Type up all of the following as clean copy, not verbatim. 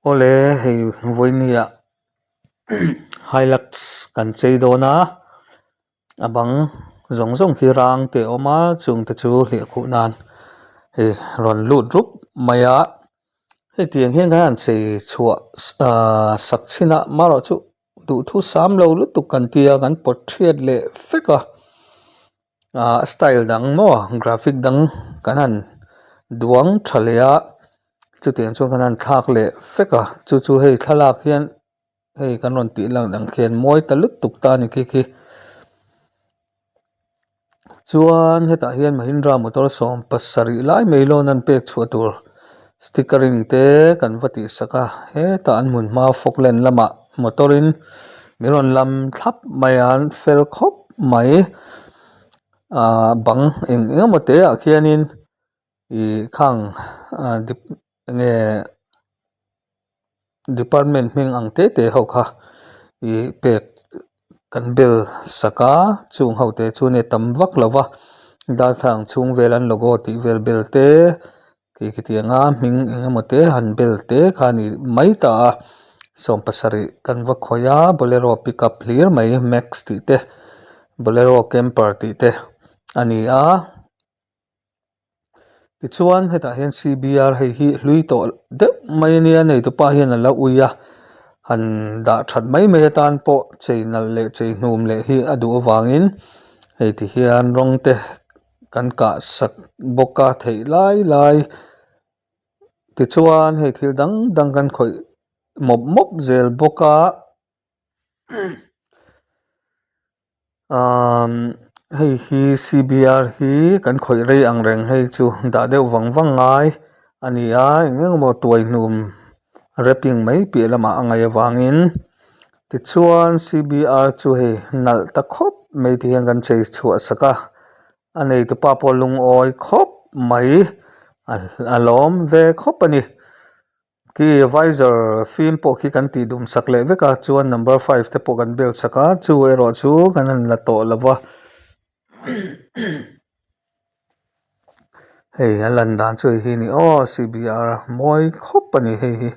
Awle hei vawinia hilux kan chei dawn a a bang zawng zawng khi rang te a awm a chung te chu hliah khuh nan hei rawn lut rup mai a hetiang hian kan han chei chhuah ahh sak chhin a amaherawhchu duhthusam lo lutuk kan tia kan pawt thiat leh vek a. Ahh style dang maw graphic dang kan han duang tha leh a chutiang chuan kan han thlak leh vek a chu chu hei thlalak hian hei kan rawn tih lang ang khian mawi ta lutuk ta a ni khi khi chuan hetah hian mahindra motor sawm pasarih lai mai lawn an pek chhuah tur stickering te kan va tih sak a hetah an hmun hma falkland lamah motor in min rawn lam thlap mai a an fel khawp mai ahh bang eng eng emaw te ah khianin ih khang ah enge department hming ang te te ho kha ih pek kan bel sak a chung ho te chu nia tam vak lo va darthlalang chhung vel an logo tih vel bel te. Khi khitianga hming eng emaw te han bel te kha a ni mai ta a sawmpasarih kan va khawih a bolero pickup hlir mai max tih te bolero camper tih te a ni a tichuan hetah hian c b r hei hi hlui tawh deuh mai a nia neitupa hian a lo ui a han dah that mai mai atan pawh chei nalh leh chei hnum leh hi a duh avangin hei ti hian rawng te. Kan kah sak bawk a theih lai lai tichuan hei thil dang dang kan khawih mawp mawp zel bawk a umm hei hi c b r hi kan khawih rei ang reng hei chu dah deuh vang vang ngai a ni a eng eng emaw tuai hnum wrapping mai piah lamah a ngaih avangin tichuan c b r chu hei nalh ta khawp mai ti hian kan chei chhuah sak a a neitupa pawh lungawi khawp mai a lawm ve khawp a ni khi visor fim pawh khi kan tih dum sak leh vek a chuan number five te pawh kan bel sak a chu erawh chu kan han la tawh lo va. Hei a lan dan chu hei hi a ni aw c b r mawi khawp a ni hei hi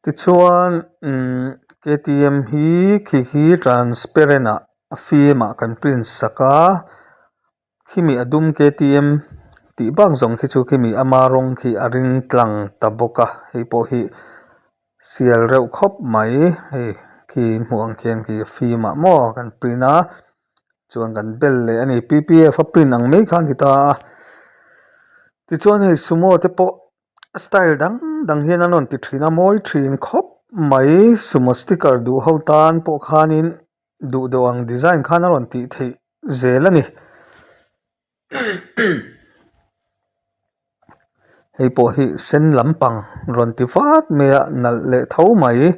tichuan umm k t m hi khi khi transparent ah a fim ah kan print sak a khimi a dum k t m tih bak zawng khi chu khimi ama rawng khi a ring tlang ta bawk a hei pawh hi sial reuh khawp mai hei khi hmuh ang khian khi a fim ah maw kan print a. Chuan kan bel leh a ni p p f a print ang mai khan ti ta a tichuan hei sumo te pawh style dang dang hian an rawn ti thin a mawi thin khawp mai sumo sticker duh ho tan pawh khanin duh deuh ang design khan a rawn tih theih zel a ni. Hei pawh hi sen lampang rawn ti vat mai a nalh leh tho mai.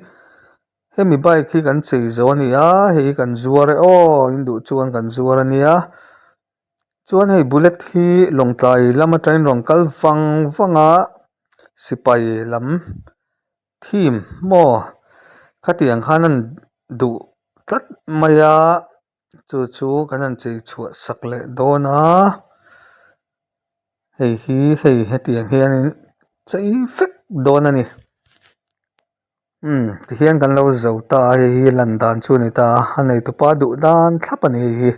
Hemi bike hi kan chei zo a ni a hei hi kan zuar e aw in duh chuan kan zuar a nia chuan hei bullet hi lawngtlai lam atangin rawn kal vang vang a sipai lam theme maw khatiang khan an duh tlat mai a chu chu kan han chei chhuah sak leh dawn a hei hi hei hetiang hianin chei vek dawn a ni. Umm tihian kan lo zo ta a hei hi lan dan chu a ni ta a a neitupa duh dan thlap a ni hei hi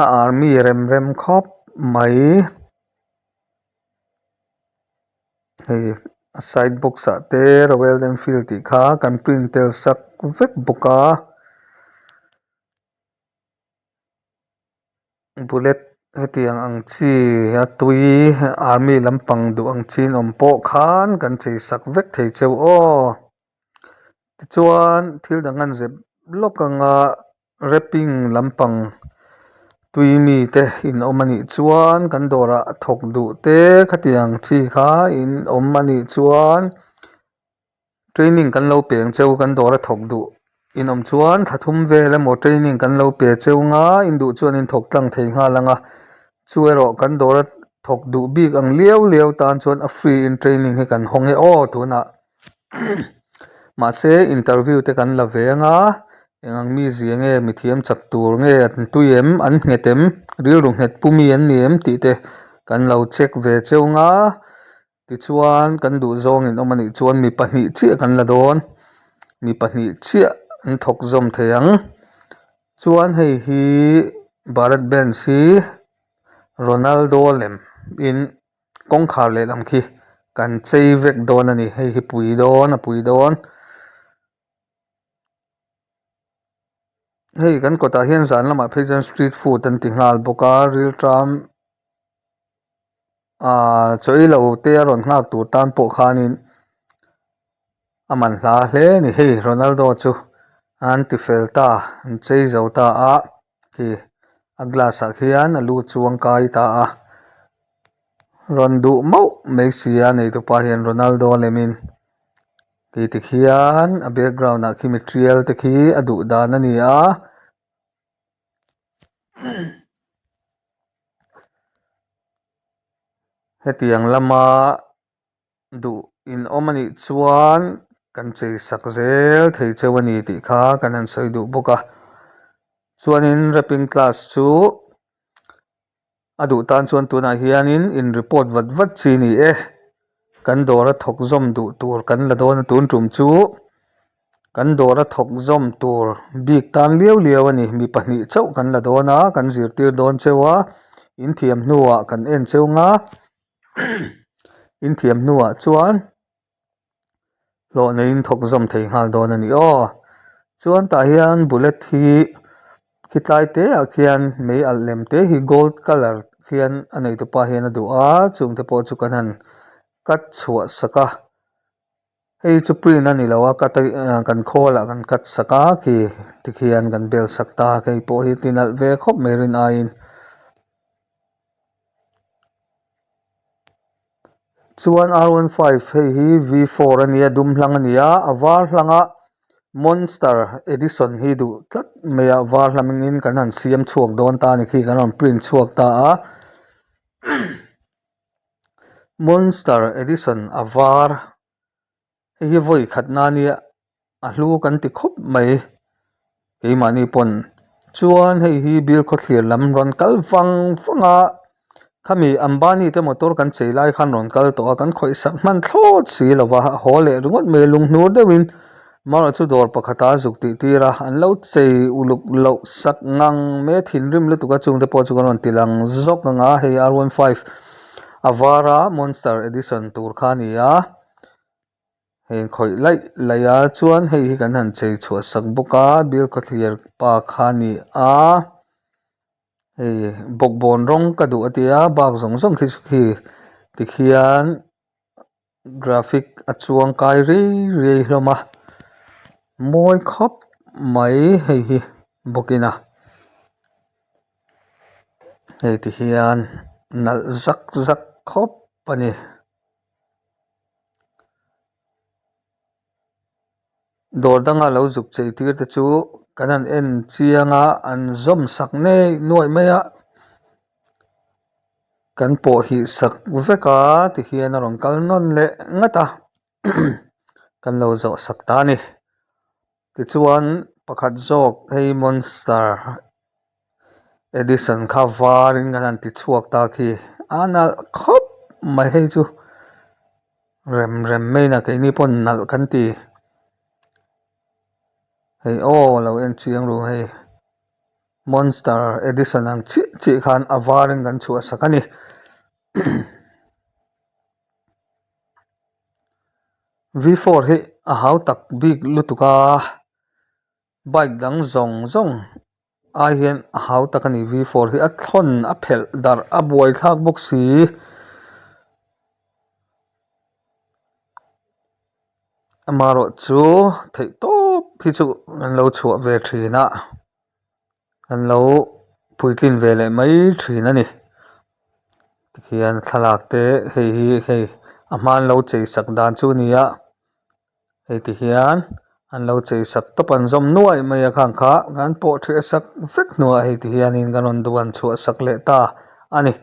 a army rem rem khawp mai hei a side box ah te royal enfield tih kha kan print tel sak vek bawk a. Bullet hetiang ang chi a tui army lampang duh ang chin awm pawh khan kan chei sak vek thei cheu aw tichuan thil dang an zep lawk anga wrapping lampang tui mi te in awm anih chuan kan dawrah thawk duh te khatiang chi kha in awm anih chuan. Training kan lo pe ang cheu kan dawr a thawk duh in awm chuan thla thum vel emaw training kan lo pe cheu nga in duh chuan in thawk tlang thei nghal ang a chu erawh kan dawr a thawk duh bik ang liau liau tan chuan a free in training hi kan hawng e aw tunah mahse interview te kan la ve ang a eng ang mi zia nge mithiam chak tur nge an tui em an nghet em rilru nghet pu mi an ni em tih te kan lo check ve cheu nga. Tichuan kan duh zawng in awm a nih chuan mi pahnih chiah kan la dawn mi pahnih chiah an thawk zawm thei ang chuan hei hi Bharat Benz hi Ronaldo lem in kawngkhar lehlam khi kan chei vek dawn a ni hei hi pui dawn a pui dawn. Hei kan kawtah hian zan lamah phei chuan street food an ti nghal bawk a rilṭam ahh chaw ei lo te a rawn nghak tur tan pawh khanin a man hla hle a ni hei Ronaldo chu an ti fel ta an chei zo ta a khi a glass ah khian a lu chuang kai ta a rawn duh mauh mai si a neitupa hian Ronaldo lemin. Khi tikhian a background ah khi mi tial te khi a duh dan a ni a hetiang lama duh in awm a nih chuan kan chei sak zel thei cheu a ni tih kha kan han sawi duh bawk a chuanin rapping class chu. A duh tan chuan tunah hianin in report vat vat chi ni e kan dawr a thawk zawm duh tur kan la dawn a tun tum chu kan dawr a thawk zawm tur bik tan liau liau a ni mi pahnih chauh kan la dawn a kan zirtir dawn cheu a in thiam hnuah kan en cheu nga in thiam hnuah chuan. Hlawh neiin thawk zawm thei nghal dawn a ni aw. Chuan tah hian bullet hi khi tlai te ah khian mei alh lem te hi gold colour khian a nei tupa hian a duh a chung te pawh chu kan han cut chhuah sak a hei chu print a ni lo a cut a kan khawl ah kan cut sak a khi tikhian kan bel sak ta a hei pawh hi ti nalh ve khawp mai rin aiin. Chuan R one five hei hi V four a nia dum hlang a ni a a var hlanga monster edition hi duh tlat mai a var hlangin kan han siam chhuak dawn ta a ni khi kan rawn print chhuak ta a monster edition a var. Hei hi vawi khat na nia a hlu kan ti khawp mai keimahni pawn chuan hei hi bial khawthlir lam rawn kal vang vang a khami Ambani te motor kan chei lai khan rawn kal tawh a kan khawih sak hman thlawt si lo va a haw leh ringawt mai a lunghnur deuhin amaherawh chu dawr pakhata a zuk tih tir a an lo chei uluk loh sak ngang mai a thinrim lutuk a chungte pawh chu kan rawn ti lang zawk ang a hei R one five a var a monster edition tur kha a ni a. Heng khawih laih laih a chuan hei hi kan han chei chhuah sak bawk a bial khawthlir pa kha a ni a hei bawkbawn rawng ka duh a tia bak zawng zawng khi chu khi tikhian graphic a chuang kai riai riai hlawm a mawi khawp mai hei hi bawkin a hei tikhian nalh zak zak khawp a ni. Dawr danga lo zuk chei tir te chu kan han en chiang a an zawm sak ngei nuaih mai a kan pawh hih sak vek a tikhian a rawn kal nawn leh ngat a kan lo zawh sak ta a ni tichuan pakhat zawk hei monster edition kha varin kan han ti chhuak ta khi a nalh khawp mai hei chu rem rem mai na keini pawh nalh kan ti hei aw lo en chiang ru hei monster edition ang chiah chiah khan a varin kan chhuah sak a ni. V four hi a hau tak bik lutuk a. Bike dang zawng zawng ai hian a hau tak a ni V four hi a thlawn a phelh darh a buai thlak bawk si. Amaherawh chu theih tawp hi chu an lo chhuah ve thin a an lo puitlin ve leh mai thin a ni. Tikhian thlalak te hei hi hei a hma an lo chei sak dan chu a ni a. Hei ti hian an lo chei sak tawp an zawm nuai mai a khang kha kan pawh ṭhiah sak vek hnuah hei ti hianin kan rawn duan chhuah sak leh ta a ni.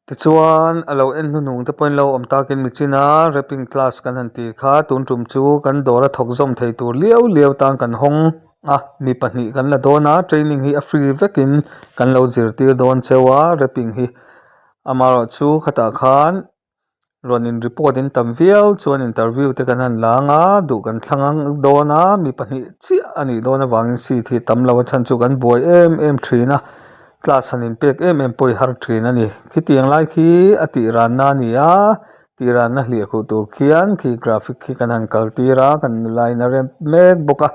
Tichuan a lo en hnuhnung te pawhin lo awm takin michina rapping class kan han tih kha tun tum chu kan dawr a thawk zawm thei tur liau liau tan kan hawng a mi pahnih kan la dawn a training hi a free vekin kan lo zirtir dawn cheu a rapping hi. Amaherawhchu khatah khan rawn in report in tam viau chuan interview te kan han lang a duh kan thlang ang dawn a mi pahnih chiah a nih dawn avangin seat hi tam lo a chhan chu kan buai em em thin a class han in pek em em pawh i har thin a ni khitiang lai khi a tih ranna a ni a tih ranna hliah khuh tur khian khi graphic khi kan han kal tir a kan nula in a rem mek bawk a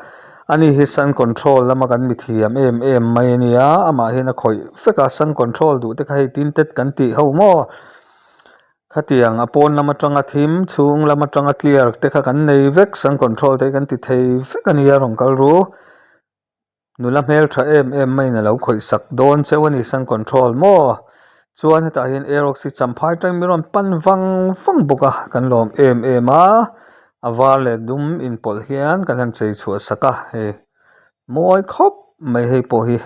ani hi sun control lama kan mi thiam em em mai a nia amah hian a khawih vek a sun control duh te kha hei tinted kan tih ho maw. Khatiang a pawn lam atanga thim chhung lam atanga clear te kha kan nei vek sun control te hi kan ti thei vek a nia rawn kal ru nula hmeltha em em maiin a lo khawih sak dawn cheu a ni sun control maw chuan hetah hian aerox hi champhai atangin min rawn pan vang vang bawk a kan lawm em em a a var leh dum inpawlh hian kan han chei chhuah sak a hei mawi khawp mai hei pawh hi.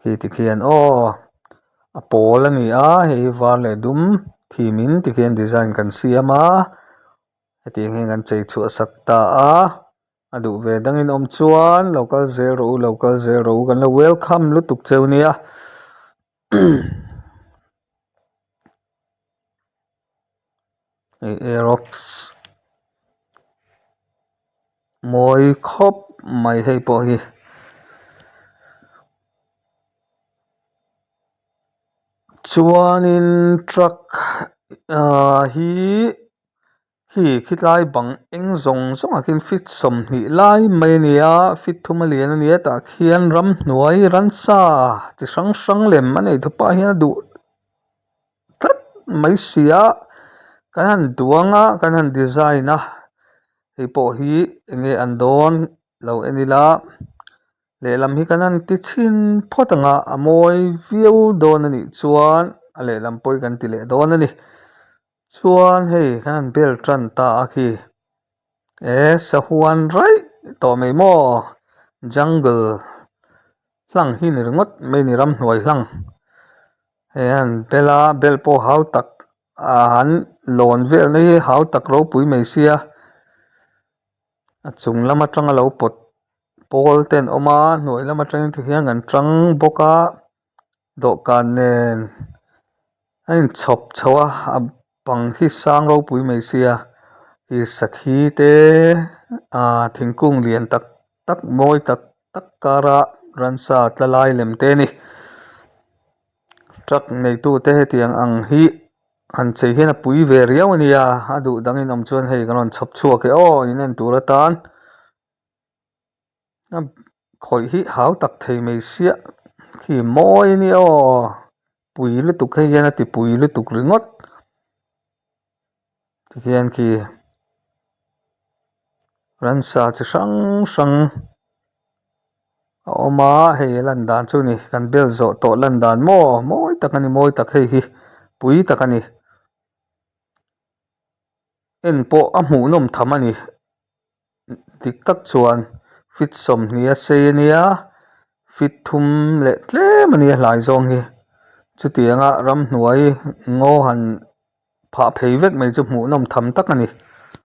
Khi tikhian aw a pawl a ni a hei hi var leh dum thim in tikhian design kan siam a hetiang hian kan chei chhuah sak ta a a duh ve dangin awm chuan lo kal zel rawh u lo kal zel rawh u kan lo welcome lutuk cheu nia. Hei aerox mawi khawp mai hei pawh hi. Chuanin truck ah hi khi khilai bang eng zawng zawng ah khian feet 20 lai mai a ni a feet thum a lian a ni a tah khian ramhnuai ransa chi hrang hrang lem a nei thup ah hian a duh. tlat mai si a kan han duang a kan han design a hei pawh hi eng nge an dawn lo en ila lehlam hi kan han ti chhin phawt ang a a mawi viau dawn a nih chuan a lehlam pawh hi kan ti leh dawn a ni chuan hei kan han bel tan ta a khi he sahuan raih tawh mai maw jungle hlang hi ni ringawt mai a ni ramhnuai hlang. Hei an bel a bel pawh hau tak ah an lawn vel na hi hau tak ropui mai sia a chung lam atanga lo pawt pawl te an awm a hnuai lam atangin tikhian an tang bawk a dawhkan nen a inchhawp chho a a bang hi sang ropui mai sia ih sakhi te ah thingkung lian tak tak mawi tak tak kara ransa tla lai lem te a ni truck neitu te hetiang ang hi han chei hian a pui ve riau a nia a duh dang in awm chuan hei kan rawn chhawp chhuak e aw in en tur atan a khawih hi hau tak thei mai siah khi mawi a nia aw pui lutuk hei hian a ti pui lutuk ringawt tikhian khi ransa chi hrang hrang a awm a hei a lan dan chu a ni kan bel zawh tawh lan dan maw mawi tak a ni mawi tak hei hi pui tak a ni en pawh a hmuh nawm tham a ni dik tak chuan feet 20 a sei a nia feet thum leh tlem a nia hlai zawng hi chutianga ramhnuai ngaw han phah phei vek mai chu hmuh nawm tham tak a ni.